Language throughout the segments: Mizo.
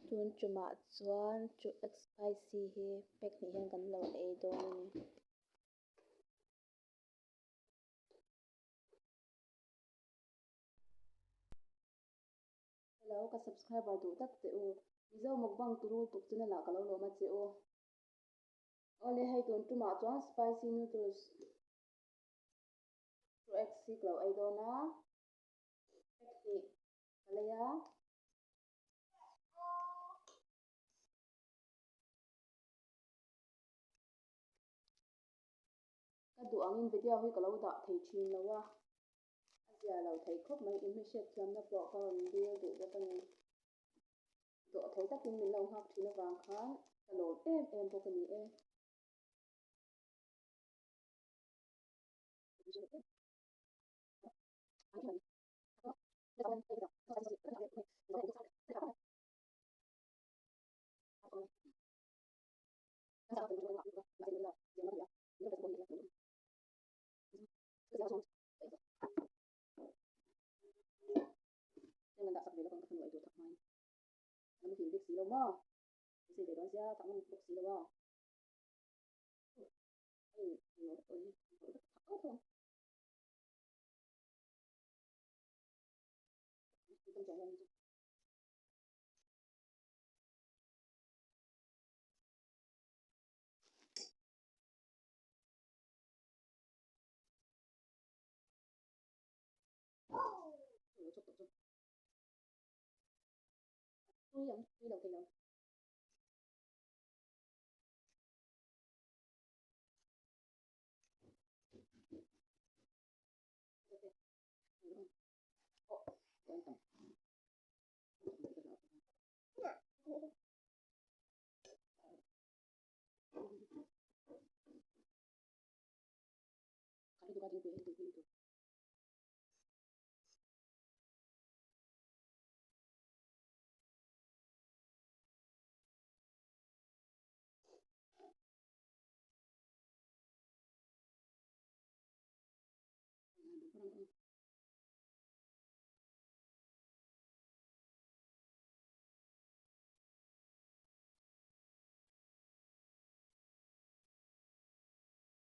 Tun tumah chuan chu egg spicy hi pack hnih hian kan lo ei dawn a ni. Hello ka subscriber duh tak che u. Mizo mukbang turu tuk channel ah ka lo lawm a che u. Awle hei tun tumah chuan spicy noodles chu egg hi ka lo ei dawn a. Pack hnih ka lei a. Ka duh angin video hi ka lo dah thei thin lo a, a zia lo thei khawp mai in hmehriat thiamna pawh ka rawn dil duh bawk a ni. Dawh thei takin min lo nghak thin avang khan ka lawm em em bawk a ni e. Tui ang, tui lo thei lo.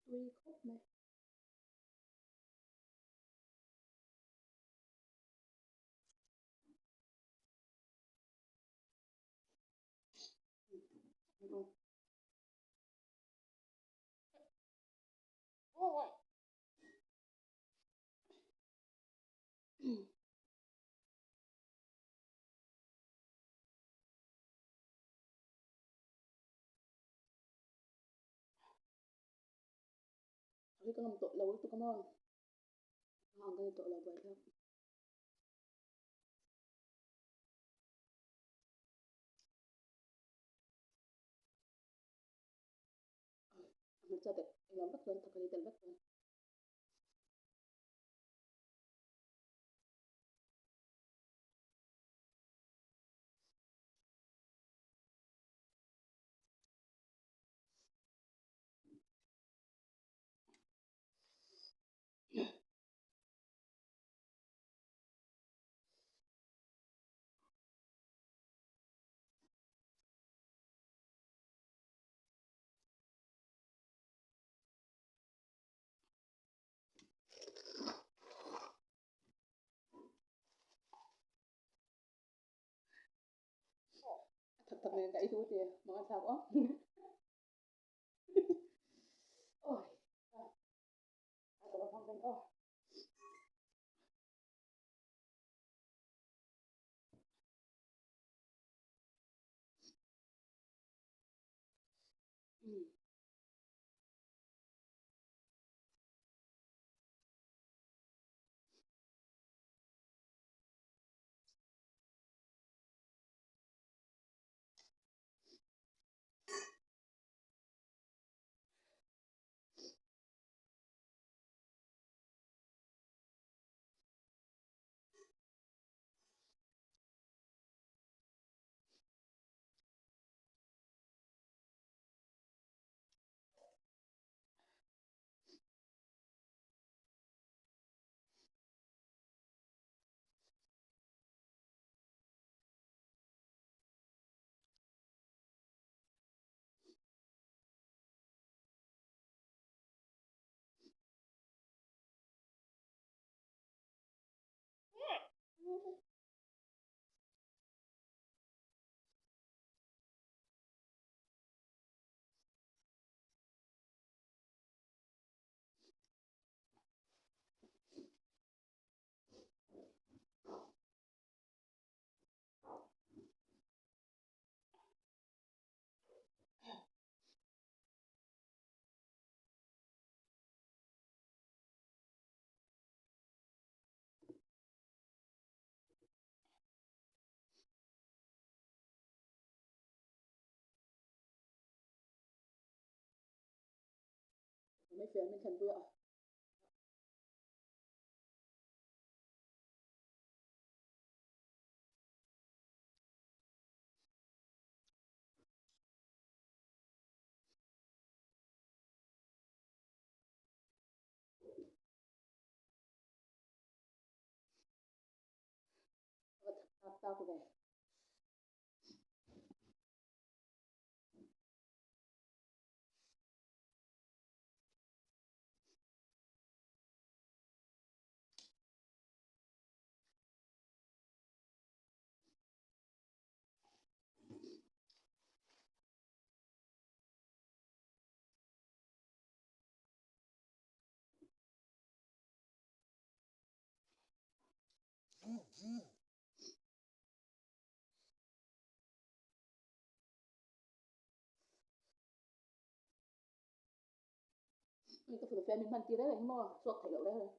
Tui khawp mai. Ka ngam tawh lo lutuk a maw? Ka ang ka ni tawh lo buaithlak. A hmarcha te englo vek chuan thakali tel vek chuan. A thak thak nen ka ei thu ti mang a thlak aw. Oi. A ka lo hmang ven aw. Mm. Meifial min thlenpui a. Va thak tak tak ve. Ka fanu fian min hman tir reng reng hi maw chhuak theih loh reng reng.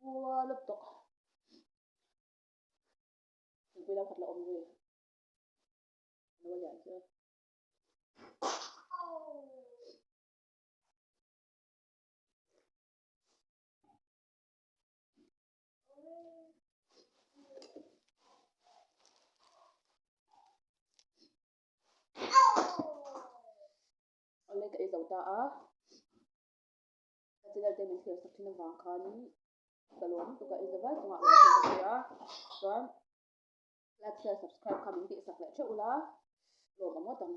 Pua lutuk. Thingpui lo khat la awm zui. No lian chu. Awle ka ei zo ta a. Ka channel te min thlir sak thin avang khanin ka lawm lutuk a, ei za vai chungah lawm thil ka sawi a. Chuan like, share, subscribe kha min tihsak leh theuh ula lawm ang ngawt ang.